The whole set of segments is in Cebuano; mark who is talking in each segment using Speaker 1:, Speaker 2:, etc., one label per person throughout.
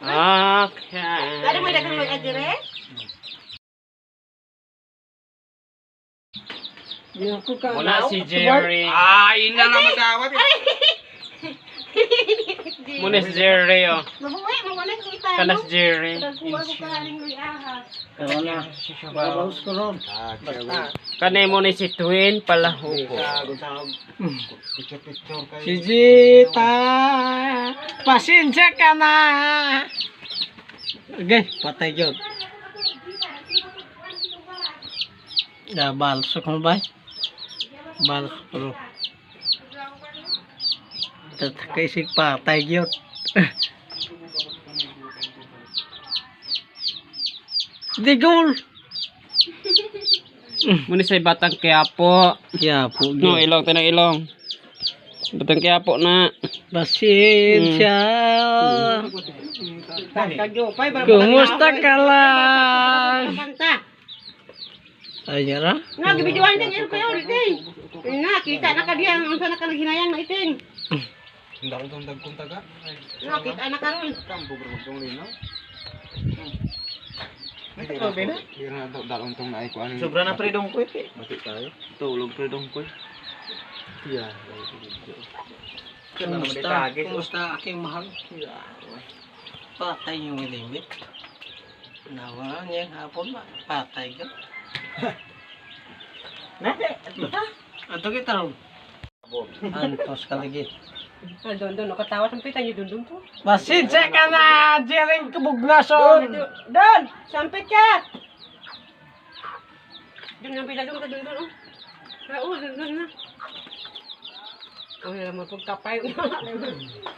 Speaker 1: Okay.
Speaker 2: Ada mo daghang mag adire?
Speaker 1: Muna si Jerry.
Speaker 3: Ah, ina na magawat.
Speaker 1: Muna si Jerry, oh.
Speaker 2: Mabuhay, mawala ko ita.
Speaker 1: Kana si Jerry.
Speaker 2: Kuha ko karing may ahas.
Speaker 4: Karon na. Babaws ko ron.
Speaker 1: Kanay mo ni si Twin Palahuko.
Speaker 4: Si Gita, pasensya ka na. Okay, patay yun. Ya, balso ko ba? Balso ko. Tatakaisig patay yun. Digol!
Speaker 1: Muna si Batang Quiapo.
Speaker 4: Ya, po.
Speaker 1: No, ilong tinang ilong. Batang Quiapo na.
Speaker 4: Pasensya. Kumusta ka lang?
Speaker 2: Kanta.
Speaker 4: Ay, ra?
Speaker 2: Nga gibiduan din ko yun, iting. Nga kita na ka diyan unsa na ka naghinayang na iting. Nga kita na karon.
Speaker 4: Sobra na pre dong ko eh.
Speaker 1: Tulog pre dongkoy.
Speaker 4: Kumusta? Kumusta aking mahal? Patay yung limit. Nawala niya hapon ba? Patay ka. Ato kita ron. Antos ka lagi.
Speaker 2: Don don nakatawa sampitan niyo don don to.
Speaker 4: Pasensya ka na, Jering Kabugnason!
Speaker 2: Don, sampit ka. Don nang pila don ka don don. Oh, don don na. Oh, alam mo pag kapay.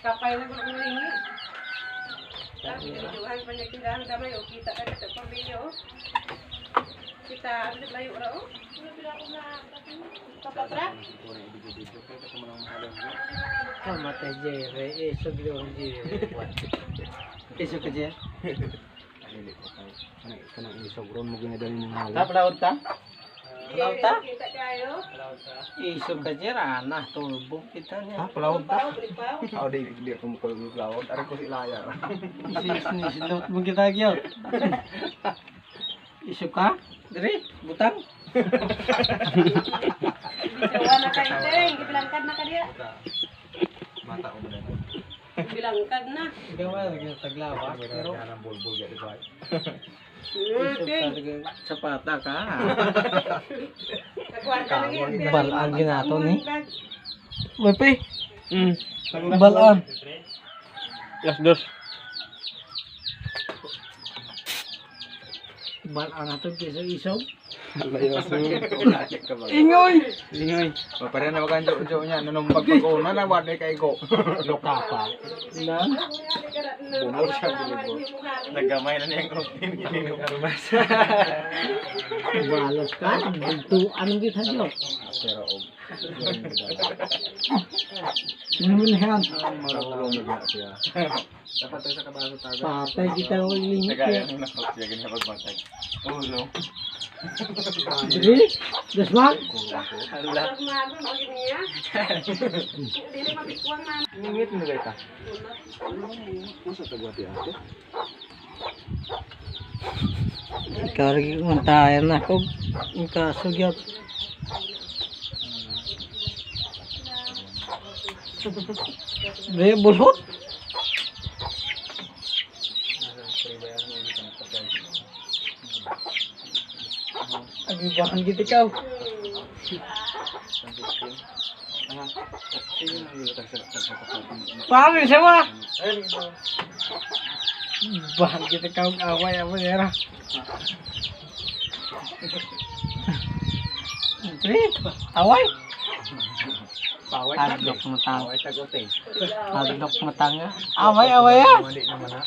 Speaker 2: Kapay na ko ng lingi. Sabi gibiduan pa niya tindahan damay oh, kita ka dito pamilya oh. Kita ang layo ra oh. Kapatra.
Speaker 4: Kamatay Jerry, isog yung Jerry. Isog ka Jerry?
Speaker 3: Tapos ta?
Speaker 4: Lauta?
Speaker 2: Kita kayo.
Speaker 4: Isog ka Jerry, ana, tulbong kita niya.
Speaker 3: Palaod ta?
Speaker 2: Paw, balik paw.
Speaker 3: Oh, di di ako mo kulog palaod. Ari ko si Laya.
Speaker 4: Isilot mo kita gyud. Isog ka? Dire, butang.
Speaker 2: Jawa na ka iting, gibilangkad na ka diya.
Speaker 3: Mata ko ba na?
Speaker 2: Bilangkad na.
Speaker 4: Gawa lagi taglawas pero
Speaker 3: Ang bulbul gyud ba?
Speaker 4: isog ka lagi sa pata ka.
Speaker 2: Kagwarta lagi.
Speaker 4: Balaan ginato ni. Wepe, Balaan.
Speaker 1: Las dos.
Speaker 4: Balaan ato kaysa isog.
Speaker 3: Ingoy.
Speaker 1: Lingoy.
Speaker 3: Pareha na makan jo niya nanumbag pag una na wala kay ko. Loka pa.
Speaker 4: Na?
Speaker 3: Bunol siya bilib. Nagamay na niya ang
Speaker 4: Balas ka. Buntuan kita diyo.
Speaker 3: Pero og.
Speaker 4: Naman
Speaker 3: Marulong na siya. Dapat tayo sa kabaso taga.
Speaker 4: Patay kita ko ilingit.
Speaker 3: Nagaya nung nakot siya ganyan pagmatay. Ulo.
Speaker 4: Dire, Desman.
Speaker 2: Hala. Dili mabikuang na.
Speaker 3: Ngingit mo kita. Masa tagwati ako?
Speaker 4: Ikaw lagi kumatayan na ako. Ang kasugyot. Dire, bulhot. Agibahan kita ikaw. Paano siya ba? Bahan kita kau away away era. Pre, away.
Speaker 3: Paway
Speaker 4: Adlok mo tang.
Speaker 3: Paway tagote.
Speaker 4: Adlok mo tanga. Away away ah.
Speaker 3: Mali naman ha.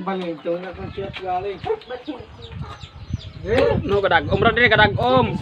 Speaker 4: Balento na kung siya galing.
Speaker 1: No kadag-om ra dire kadag-om.